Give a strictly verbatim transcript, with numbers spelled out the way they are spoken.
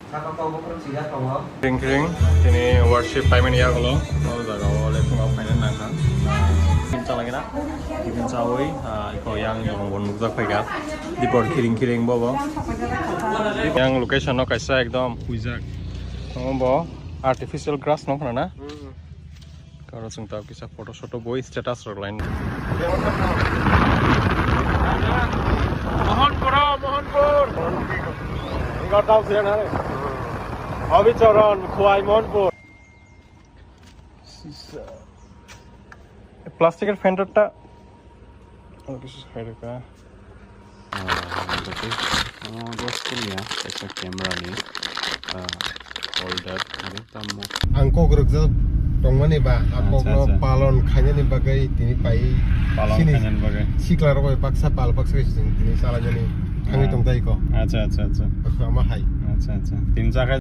Kring kring, tini worship paimani yagulo, o jaga o le phungo phaina nangkha. Tiffin chalagina, tiffin chawi, ah, iko yang jong bon nukjak phaikha. Dipor kring kring bobo. Yang location no kaisa ekdom puijak. Omo bo artificial grass no khna na? Karo chwng ta kisa photo shoto boi status rok line. Mohanpur, Mohanpur. Inga tau sila na re. Abhi Charan, Khowai Mohanpur. Sisa. Plastic er fender ta. Oke, sus khai rwkha. Ah, oke. Oh, dos punya, kaisa camera ni, ah, holder, aro tamo. Ang kok rwkjak tongmani ba, a kok no palon khainani bagwi tini pai palon khainani bagwi. Sikla rok bai baksa pal baksa khe tini chalai nani thangwi tong tai ko. Acha, acha, acha. Ama hai. Acha, acha. Tini jaga